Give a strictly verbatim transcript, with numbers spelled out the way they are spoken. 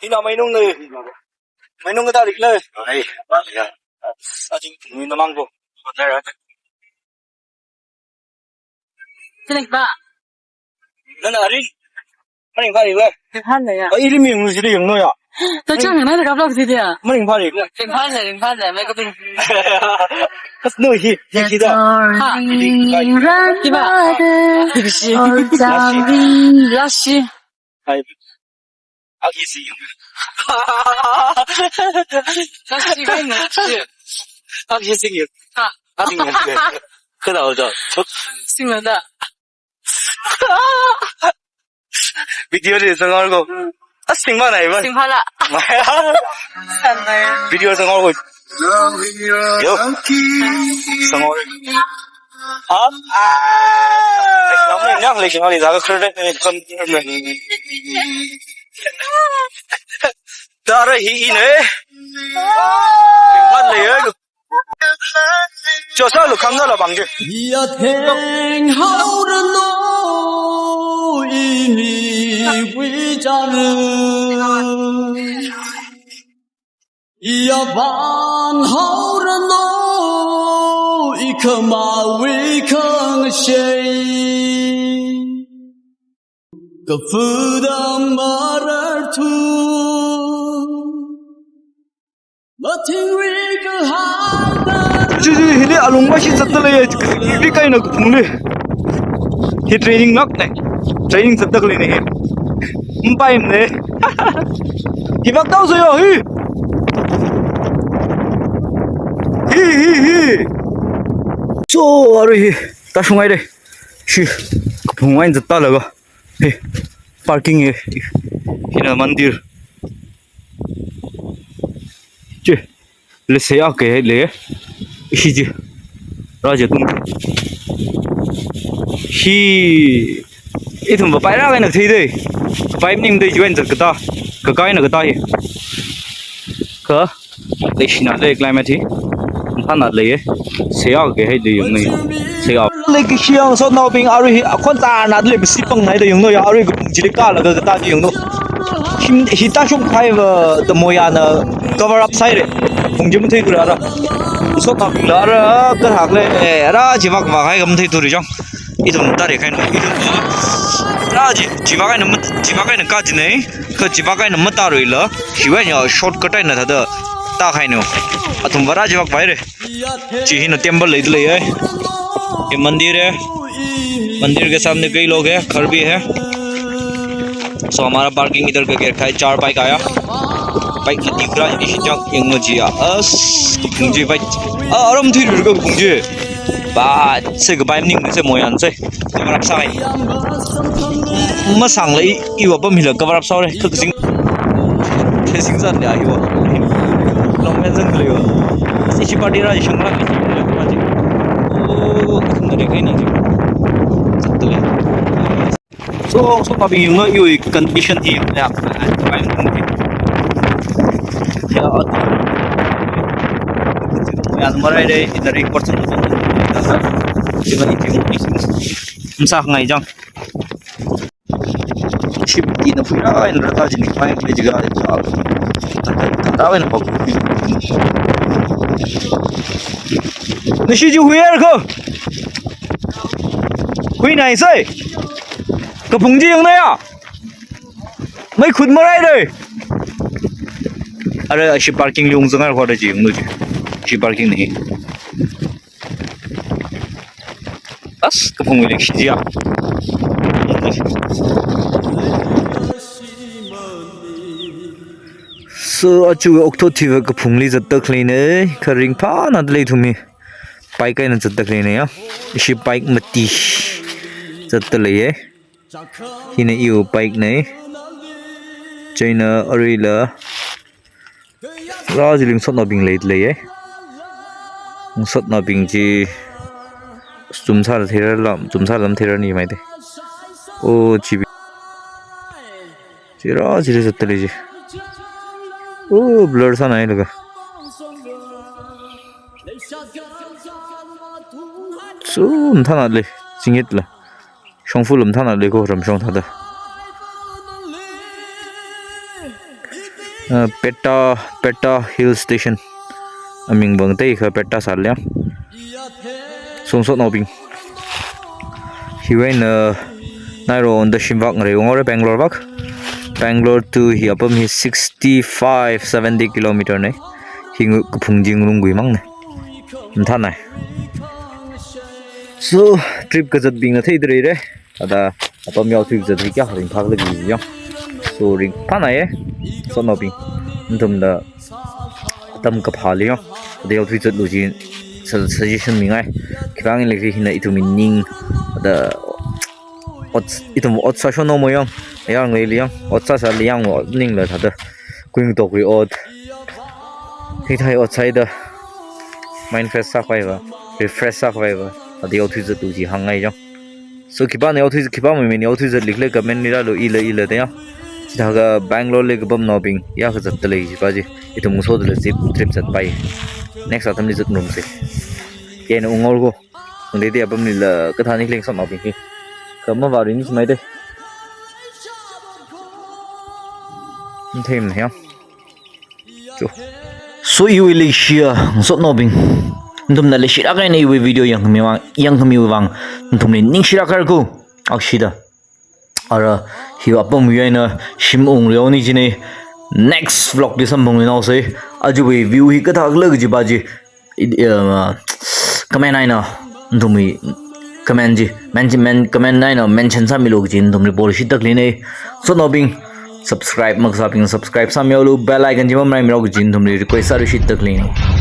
Hina mainung ne. Mainung kata rik ne. Ai, ya. Ajing ni namang ko. Tilik ba. Nana ari. Maning pari we. Ringphān le ya. Ai, ili mi mu siri yung no ya. To chang na da kaplok si dia. Maning pari. Ringphān le, ringphān le, me ko ping. Kas no hi, hi hi da. Ha. Kiba. Lashi. Lashi. Ai. Ak hi sing yung. Lashi, lashi. Ak hi sing yung. Ha. Ak sing yung. Kada udah. Sing ada. Video li sangar ko. Asing mana iba? Sing phala. Video sangar ko. Yo. Sangar. Ha? Yang ni, yang ni, yang ni, jaga kredit ni, kan. Dara hi ini. Kan le ya. Chosa lu khangna la bang je. Ya theng hao ra no ini wi jan. Ya van hao ra no i khama wi khang shei. Ka fu da marar tu Chi, chi, hili alung mashit zatda lei, kazing iwui kahaina kaphungli. Hi training lāk ne. Training zatda khaleine hi. Mpaimane. Hi vak tau so yo, hi. Hi, hi, hi. So, arui hi. Tāshung haire. Shi. Kaphung eina zatda laga. Hi. Parking hi. Hina mandir. Chi. Lei seihā kahai lei. Ishi chi. Rāja tung. Hi. Ithum va pai rākahaina thei dei. Pai maningdei chiwui eina zat katā. Kakā eina katā hi. Kha. Leishina lei climate hi. Nthana lei. Seihā kahai lei yungnei. Seihā. Leikashi ngasotnaobing arui hi akhon tana lei basi pangna da yungno ya arui kaphung chili kālaga katā chi yungno. Him, hi tāshung phaiva da moyana cover up sāhaire. Phung chi matheithura ra. Ngasotnaobingla ra kahak lei, eh, ra chivak vak hai kha matheithura chang. Ithum tāra kahaina, ithum. Ra chi, chivak eina mat-, chivak eina kā chi nei. Kha chivak eina matāruila. Chiwui eina shortcut eina thāda tākahaina. Athum va ra chivak vāhaire. Chi hina temple leida lei hai. ये मंदिर है। मंदिर के सामने कई लोग हैं, घर भी है। So हमारा पार्किंग इधर का गेट का है, चार बाइक आया। बाइक में दिख रहा है, इनिशिएट जाओ, यंग नो जी आ। अस, मुझे बाइक, आ, आराम थी रुको, मुझे। बात से गबाई निंग से मोयान से। Cover up sāi. Masang lei, iwui apam hila cover up sāhaire, kha kazing. Kazing zat lei iwui. Long man zang lei iwui. Ishi party ra shang ra. Oh, ithum tāra kahaina chi. Zat lei. So, so ngasotnaobing yungno iwui condition hi ya. Ya, ya, marai dei, ina record sāna. Iwui, iwui, iwui. Masa ngai jang. Ship ina phuira, ina rāta jini pai, pai jiga, ta, ta, ta, ta, ina pak. Nashi ji huier ko. Huinai sai. Kaphung chi yungnei ya. Meikhut marai dei. Are, ashi parking li ungzangar ko da chi yunglu chi. Shi parking ni. As, kaphungwui leikashi ya. So, aja okathui va kaphungli zatda khaleine, kha ringphāna da lei ithum hi. Bike eina zatda khaleine ya. Ishi bike mati zatda leiye. Hina iwui bike nei. Chieina aruila. Rā chili ngasotnaobing leida leiye. Ngasotnaobing chi chumsāla theira lam, chumsāla matheira ni maidei. O, chi bi. Chi rā chili zatda lei chi. O, blur sānai laga. Chum thāna lei, chingit la. Shongfa lam thāna lei ko ramshong thāda. Ah, Petta, Petta Hill Station. Aming bang tei kha Petta sāli yang. So ngasotnaobing. Hiwui eina, ah, nairo on the shim vak ngarai ungore Bangalore vak. Bangalore to hi apam hi sixty-five, seventy kilometer nei. Hi ngu kaphung chi ngarumgui mang nei. Mathānai. So, trip kazatbingna theida leire. Thāda, apam yaothui kazat hi kayākha ringphālāka chi yang. So, ringphānaiye. Ngasotnaobing. Nathumla atam kaphāli yang. Thāda yaothui zatlu chi sa-, suggestion mingai. Khipāngai lei hina ithumwui ning. Thāda ot, ithum ot sāshonao mo yang. Yang leili yang. Ot sāsāli yang mo ningla thāda. Kuingatok ri ot. Hithāda ot sāhaida. Mind fresh sākhavai va. Refresh sākhavai va. Thāda yaothui zatlu chi hāngngai yang. So khipāna yaothui, khipā mimina yaothui zatli khalei comment li rālu ila ila da ya. Chithākha Bangalore li kapamnaobing, ya kazatda lei chi pa chi. Ithum ngasodala zip trip zatpai. Next atamli zat ngarumsei. Kena ungor ko. Ungdei dei apamlila kathāni khalei ngasotnaobing hi. Kha mavārin chi maidei. Nthei mna ya. Chu. So iwui leishiya ngasotnaobing. Nathumna leishilāk eina iwui video yangkhami vang, yangkhamiwui vang. Nathumli ningshilāk haira ko. Akshida. Ara, hi apamwui eina shim ungrihaoni jinei. Next vlog li samphangluinaosei. Ajawui view hi kathākhala kaji pa chi. i- uh, comment eina nathumwui comment chi, men- men- comment eina mention sāmilu kaji nathumli pori shitda khaleina. So naobing, subscribe makasābing subscribe sāmilu, bell icon chi mamalaimilu kaji nathumli request sāda shitda khaleina.